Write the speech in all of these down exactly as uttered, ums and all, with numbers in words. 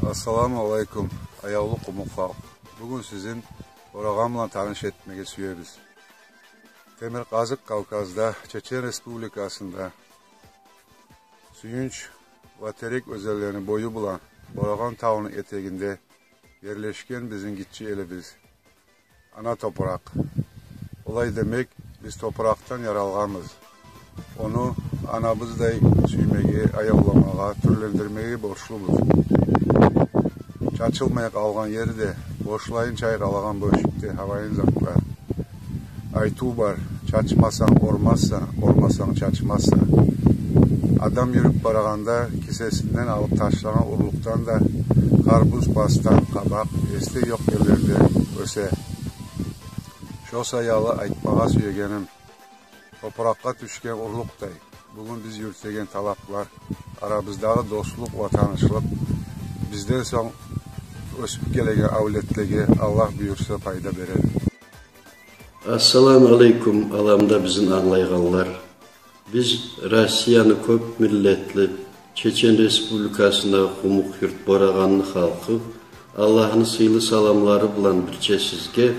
Ассаламу алейкум, аявлу къумукъ халкъ. Бугюн сизин Борагъан булан таныш этмеге сюебиз. Темиркъазыкъ Кавказда, Чечен Республикасында Сююнч ва Терек оьзенлерини бою булан Борагъан тавну этегинде ерлешген бизин гиччи элибиз. Ана топуракъ. Олай демек, биз топуракъдан яралгъанбыз. Ону анабыздай сюймеге, аявламагъа, тюрлендирмеге борчлубуз. Чачылмай къалгъан ерде, бошлайын чайкъалагъан бёшюкде гьавайын затлар. Айтыв бар: чачмасанг, ормассан, ормасанг, чачмассан. Адам юрюп барагъанда кисесинден алып ташлагъан урлукъдан да къарбуз, пастан, къабакъ эсде ёкъ ерлерде оьсе. Шо саялы айтмагъа сюегеним, топуракъгъа тюшген урлукъдай, бугюн биз юрютеген талаплар, арабыздагъы дослукъ ва танышлыкъ бизден сонг оьсюп гелеген авлетлеге, Аллагь буюрса, пайда берер. Ассаламу алейкум, аламда бизин англайгъанлар. Биз Россияны кёп миллетли Чечен Республикасындагъы къумукъ юрт Борагъанны халкъы, Аллагьны сыйлы саламлары булан бирче сизге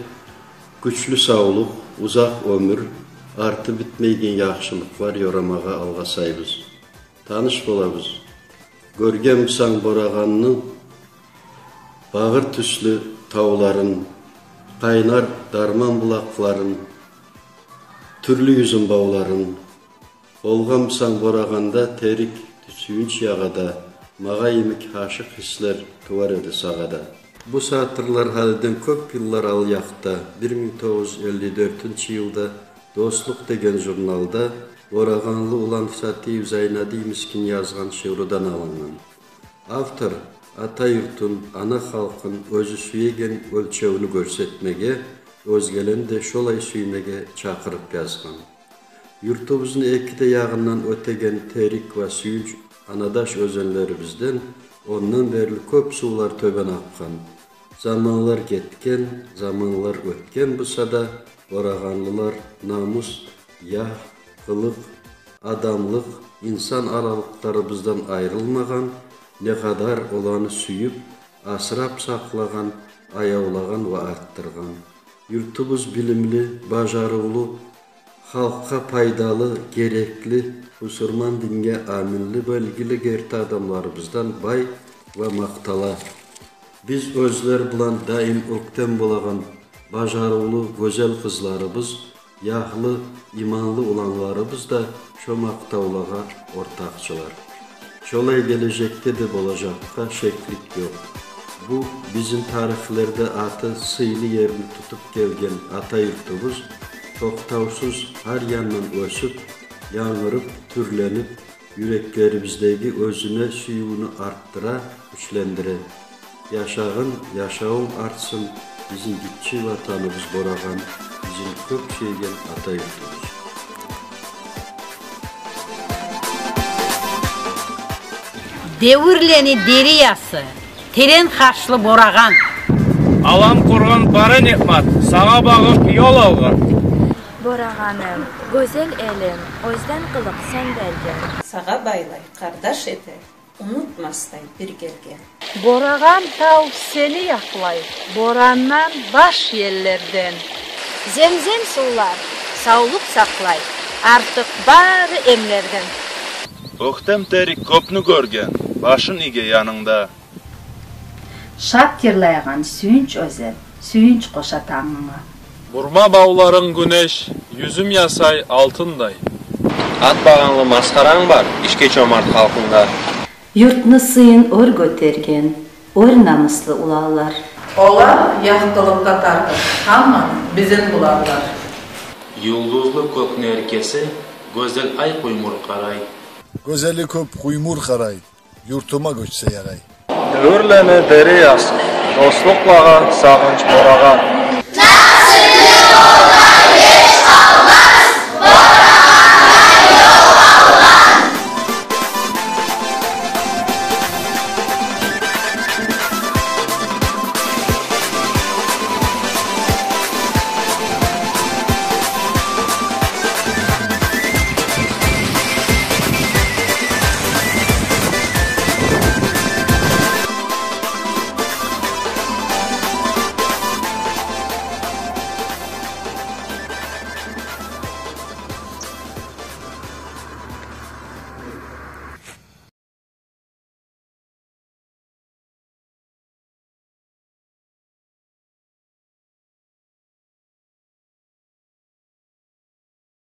гючлю савлукъ, узакъ оьмюр, арты битмейген яхшылыкълар ёрамагъа алгъасайбыз. Таныш болабыз. Гёрген бусанг Борагъанны багъыр тюслю тавларын, къайнар дарман булакъларын, тюрлю юзюм бавларын, болгъан бусанг Борагъанда, Терек, Сююнч ягъада, магъа йимик гьашыкъ гьислер тувар эди сагъа да. Бу сатырлар гьалиден кёп йыллар алъякъда, бир минг тогъуз юз элли дёртюнчю йылда «Дослукъ» деген журналда борагъанлы улан Сатиев Зайнадий Мискин язгъан шиърдан алынгъан. Автор ата юртун, ана халкъын оьзю сюеген оьлчевню гёрсетмеге, оьзгелени де шолай сюймеге чакъырып язгъан. Юртубузну эки де ягъындан оьтеген Терек ва Сююнч анадаш оьзенлерибизден ондан берли кёп сувлар тёбен акъгъан. Заманлар гетген, заманлар оьтген буса да, борагъанлылар намус, ягь, къылыкъ, адамлыкъ, инсан аралыкъларыбыздан айрылмагъан, не къадар оланы сююп, асрап сакълагъан, аявлагъан ва артдыргъан. Юртубуз билимли, бажарывлу, халкъгъа пайдалы, герекли, бусурман динге аминли, билгили, герти адамларыбыздан бай ва макътала. Биз оьзлер булан даим оьктем болагъан бажарывлу, гёзел къызларыбыз, ягьлы, иманлы уланларыбыз да шо макътавлагъа ортакъчылар. Шолай гележекде де болажакъгъа шеклик ёкъ. Бу бизин тарихлерде аты сыйлы ерни тутуп гелген ата юртубуз токътавсуз гьар яндан оьсюп, янгырып, тюрленип, юреклерибиздеги оьзюне сюювню артдыра, гючлендире. Яшагъын, яшавунг артсын бизин гиччи ватаныбыз Борагъан, бизин кёп сюеген ата юртубуз. Девюрлени дериясы, терен хашлы Борагъан. Алам къургъан бары ниъмат, сагъа багъып ёл алгъан. Борагъаным, гёзел элим, оьзден къылыкъ сен берген. Сагъа байлай, къардаш эте, унутмасдай бир гелген. Борагъан тав сени якълай, борандан, баш еллерден. Земзем сувлар савлукъ сакълай, артыкъ бары эмлерден. Оьктем Терек кёпню гёрген, башын иге янынгда. Шат йырлайгъан Сююнч оьзен, сююнч къоша тангынга. Бурма бавларынг гюнеш, юзюм ясай алтындай. Ат багъанлы масхаранг бар ишге чомарт халкъынгда. Юртну сыйын оьр гётерген, оьр намуслу уланлар. Олар якътылыкъгъа тартып, гьамман бизин буланлар. Юлдузлу кёкню эркеси, гёзел ай къуймур къарай. Гёзели кёп къуймур къарай, юртума гёчсе ярай. Девюрлени дериясы, дослукълагъа сагъынч Борагъан.